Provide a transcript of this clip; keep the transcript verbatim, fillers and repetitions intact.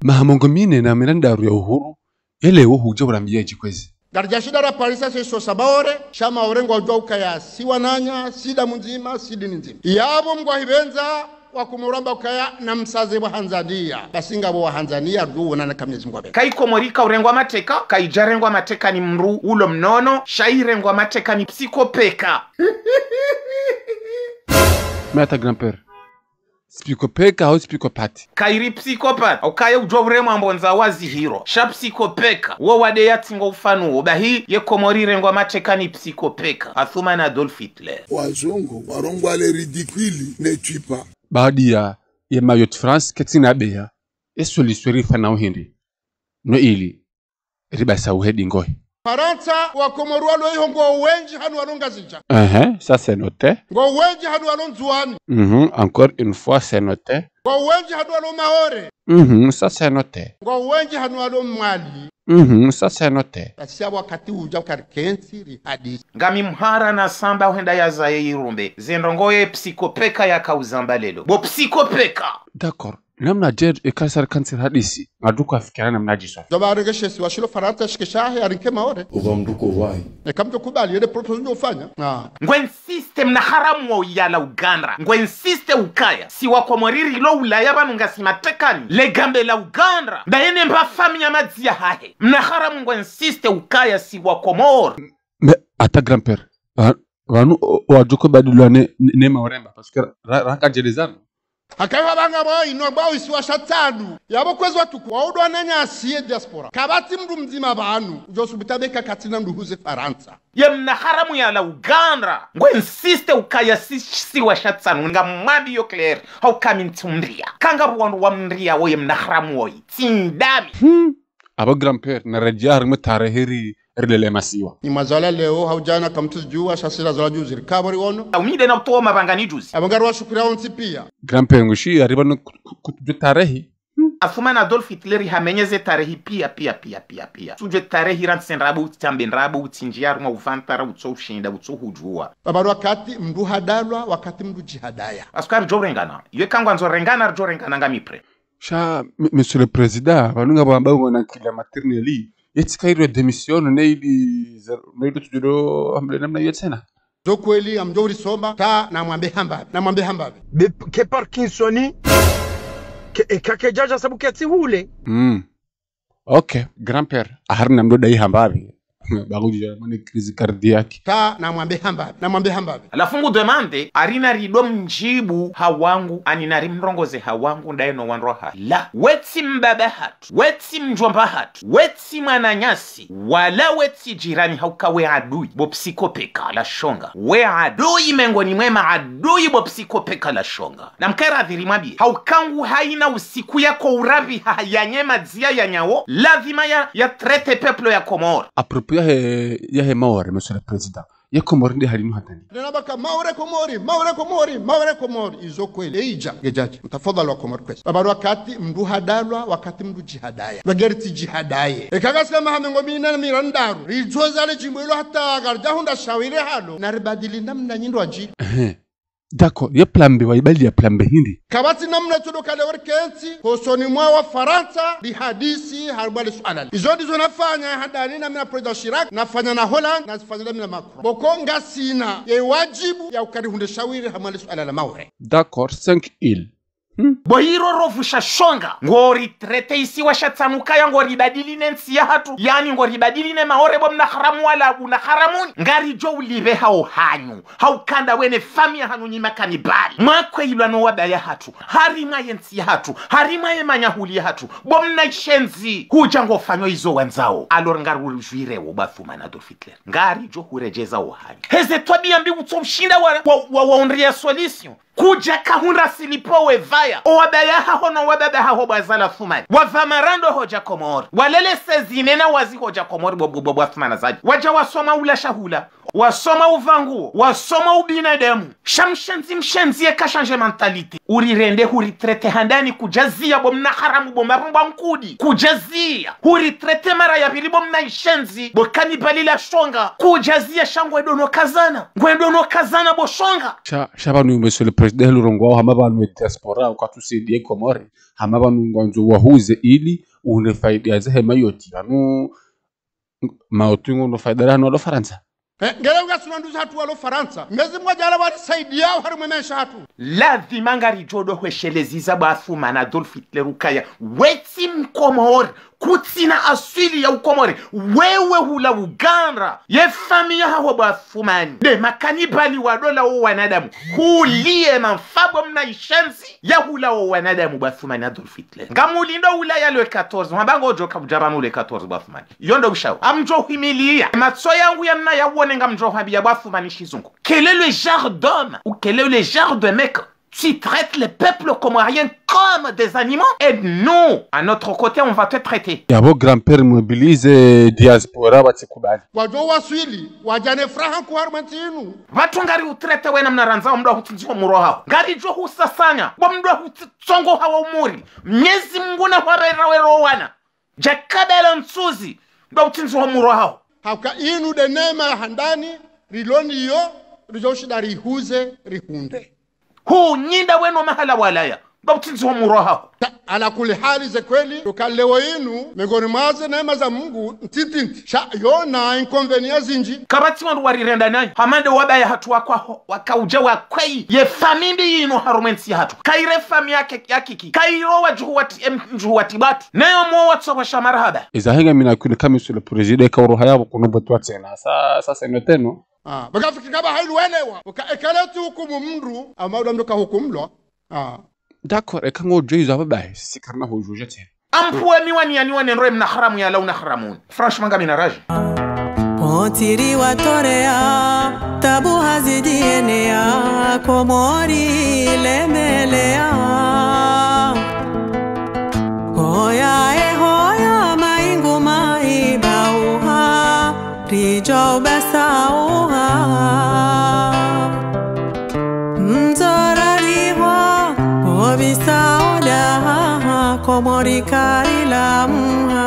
Maha mengo mine na mirandaru ya uhuru, yelewo hudja urambia djikwezi. Ngaridja shinda raparisa sisi sontsi Maore, sha Maore ngwadjuwa ukaya si wananya, si damu ndzima, si dini ndzima. Yapvo mngwahipvendza, wakumuramba ukaya na msaze wa Hanzania. Basi ngapvo wa Hanzania, ridjo wonana ka Mwenyezi Mungu apvendza. Kayi Komori kaurengwa mateka, kayidjarengwa mateka ni mdru ulo mnono, sha irengwa mateka ni psychopathe. Mais attends, grand-père. Psychopathe au psychopathe? Kayiri psychopathe, ukaya udjo uremwa mbondza wa zihiro. Sha psychopathe, wo wade yatsi ngo ufanu wo, bahi ye Komori irengwa mateka ni psychopathe. Athumani Adolf Hitler. Wazungu, warongoa le ridicule ne tue pas. Baadi ya, ye Mayotte France, ketsina beya. Eso lisweri fana uhindi. No ili. Ribasa uhedi ngohi. Farantsa, wa Komori walo iho ngo wendji hanu walo Ngazidja. Ehe, ça c'est noté. Ngo wendji hanu walo Ndzuani. Mhm, encore une fois, c'est noté. Ngo wendji hanu walo Maore. Mhm, ça c'est noté. Ngo wendji hanu walo Mwali. Mhm, ça c'est noté. Basi ya wakati udja ukarikentsi rihadisi. Ngami mhara na samba uhenda yazaye irumbe. Zendrongo ye psychopathe yakauzamba lelo. Bo psychopathe. D'accord. Namna dje eka sarikantsi rihadisi, ngadjo uka fikira namna dje swafi. Djo ba arenge she isiwa shilo Farantsa shike shahe arinike Maore. Uva mdru ko wayi. Eka mdjo kubali, yele proposition ufanya. Ah. Ngwe insiste mna haramu wo yala ugandra. Ngwe insiste ukaya. Si wa Komori rilo Ulaya pvanu ngasi matekani. Le gambe la ugandra. Nda yene mba famiyi ya madziya hahe. Mna haramu ngwe insiste ukaya si wa Komori. Mais attends grand-père. Pva-, pvanu o-, wadjo kubadilwa ne, ne, ne Maore mba. Parce que ra-, ra-, raka djelezano. Hakayi pvapvanga pvo inu pvwa isiwa sha tsanu. Yapvo kwezi watukufu, waudwa na nyasi ye diaspora. Kapvatsi mdru mdzima pvanu. Udjo subuta beka katsina mdru huze Farantsa. Ye mna haramu yala ugandra. Ngwe insiste ukaya si, isiwa sha tsanu. Ngamwambiyo clair. Hauka mi ntsu mndria. Kanga pvwa wandru wa mndria wo ye mna haramu woyi. Tsi ndami. Hmm. Apvo grand-père, na redjea harimwa tarehi ri, rilele masiwa. Ni mazala leo, hau djana kamtsu djuwa, sha si la zala djuzi, rikapvo riwono. Au mi nde na utowa mapvangani djuzi. Apvo ngari washukuriya wontsi piya. Grand-père ngushi, ariba no ku-, ku-, kutudjuwa tarehi. Athumani Adolf Hitler hamenyeze tarehi piya, piya, piya, piya, piya. Sudjuwa tarehi rantsi ndrabo, utsambe ndrabo, utsindjia harumwa uvantara, utso ushinda, utso hudjuwa. Pvapvo wakati mdru hadalwa, wakati mdru djihadaya. Askari djo rengana. Yeka ngwandzo rengana, ridjo rengana ngami prêt. Sha, M-, Monsieur le Président, pvanu ngapvo amba ngo na kila maternelle, yetsi kayiri démission, ne ili zer-, ne ili tudjuro hamle namna iyo tsena. Zo kweli, amdjo urisoma, ta namwambe hambapvi, namwambe hambapvi. Be, ke Parkinson, ke, e, ka ke djadja sabu ketsi hule. Mm. Ok, grand-père, ahari namdo dayi hambapvi. Baku djadja mane crise cardiaque. Ta namwambe hambapvi, namwambe hambapvi. Halafu ngu demande, arina rido mdjibu hawangu, ani nari mrongoze hawangu, ndaye no wandru ha. La, wetsi mbaba hatru, wetsi mdjomba hatru, wetsi mwananyasi, wala wetsi jirani hauka we adui, bo psychopathe la shonga. We adui mengoni mwe ma adui bo psychopathe la shonga. Na mkaye radhi rimwambiye, hauka ngu hayina usiku yako urapviha yanye madziya yanyawo, lazima ya, ya traite peuple ya Komori. À propos yahe, yahe Maore, Monsieur le Président. Ye Komori nde hali nu hatwani. Nena baka Maore Komori, Maore Komori, Maore Komori. Izo kweli. Eidja, ngedjadji. Mtafadhali wa Komori kwezi. Pvapvo wakati mdru hadalwa, wakati mdru djihadaya. Pvwa ngeri tsi djihadaye. Eka ngasi na maha mengo mine na mirandaru. Ridjo zale djimbo ilo hata ngaridja hundra shawiri halo. Na ribadili namna nyindro adji. Ehe. D'accord, ye plan B, wayibali ya plan B hindri. Kapvatsi namna tsodo kale warikentsi, hosoni mwa wa Farantsa, rihadisi, harumwa le suala li. Izo ndizo nafanya, handani na mi na Président Chirac, nafanya na Hollande, nazifanya na mi na Macron. Pvoko ngasina, ye wadjibu, ya uka rihundre shawiri, harumwa le suala la Maore. D'accord, cinq îles. Hmm. Bo hiro rovu sha shonga, ngori traite isiwa sha tsanu kaya ngori badili ne ntsi ya hatru, yani ngori badili ne Maore bo mna haramu wala una haramuni, ngaridjo ulipve hao hanyu. Hauka nda we ne famiyi ya hanyu nyi makanibali. Mwakweyilwa no wabaya hatru. Harimwa ye ntsi ya hatru. Harimwa ye manyahuli ya hatru. Bo mna ishenzi. Hudja ngofanyo izo wandzao. Alors ngari udjuwirewo bo Athumani Adolf Hitler. Ngaridjo huredjeza wo hanyu. Heze twabiya mbi utso ushinda wa, wa, wa, wa undriya solution. Kudja kahundra silipo we pvaya. O wabaya haho no wababa haho bo Azali Athumani. Wapva marando hodja Komori. Walele sezine na wazi hodja Komori bo, bo, bo, bo Athumani Azali. Wadja wasoma ula shahula. Wasoma uvanguo, wasoma ubinadamu. Sha mshenzi, mshenzi yeka changer mentalité. Urirende huritraité handani kudjazia bo mna haramu bo marumbwa nkudi. Kudjazia. Huritraité mara ya pvili bo mna ishenzi, bo kanibali la shonga. Kudjazia sha ngwendo no kazana. Ngwendo no kazana bo shonga. Sha, sha pvanu, Monsieur le Président, lurongoao hama pvanu ye diaspora, ukatsusaidie Komori. Hama pvanu ngwandzo wahuze ili, une faida ze he Mayotte. Pvanu, Mayotte ngono faida rahanu walo Farantsa. Eh, ngele ungasuna nduza hatru walo Farantsa. Mezi mwadjala walisaidiao harumwa maesha hatru. Lazima ngaridjo do hwesheleza bo Athumani Adolf Hitler ukaya. We tsi Mkomori. Kutsina aswili ya Ukomori. Wewe hula Uganda. Ye famiyi yaho bo Athumani. Nde makanibali walola wo wanadamu. Hulie manfa bo mna ishenzi. Ya hula wo wanadamu bo Athumani Adolf Hitler. Ngamulindo ulaya le quatorze, mwamba ngodjo ka udja pvanu le quatorze bo Athumani. Yo ndo ushao. Ngamdjo hwimilia. Matso yangu ya mna yawone ngamdjo hwambia bo Athumani shizungu. Quel est le genre d'homme ou quel est le genre de mec qui traite les peuples comoriens comme des animaux et nous, à notre côté, on va te traiter. Yapvo grand-père mobilise diaspora watsikubali. Wadjo waswili, wadjane furaha nkuu harumwa ntsi inu. Pvatsu ngari utraité wena mna randza omdru ahutsindziho mro haho. Ngaridjo husasanya, bo mdru ahutsi- tsongo hawa umuri. Mnyezi Mungu na hwarera wero wana. Djakabela ntsuzi, ndo utsindziho mro haho. Hauka inu nde neema ya handani, rilo nayo, ridjo shinda rihuze, rihundre. Hu nyinda weno mahala walaya, ndo utsindziho mro haho. Ta, ala kulli hali ze kweli, uka leo inu, mengoni mwa ze neema za Mungu, ntiti ntiti. Sha, yo na inconvénients zindji. Kapvatsi wandru warirenda nayo, hama nde wabaya hatru wakwaho. Wakaudja wakweyi ye famiyi inu harumwa entsi yahatru. Kayire famiyi yake, ya kiki. Kayiro wadjuhu wati, em, ndjuhu wati batu. Nayo mwo watso washa marahaba. Iza henga mina kuni kami Monsieur le Président, ka uroha yapvo kuno bwetu watsena. Sa, sa seno teno. Ah, baka fikiri kaba hailu welewa. Uka eka letsi hukumu mndru, ama ula mndru ka hukumlwa. Ah. D'accord, eka ngodjo izo apvo bahi, sisi karina hudjo dja tsena. Ampuwe miwani yani wone ndro ye mna haramu yala una haramu. Franchement, ngami na rage. Potiri watorea, tabu hazidi enea, Komori lemelea. Hoya e hoya maingu maibauha, ridjo ubasauha. Mzora rihwa, obisa oda, Komori karilamuha.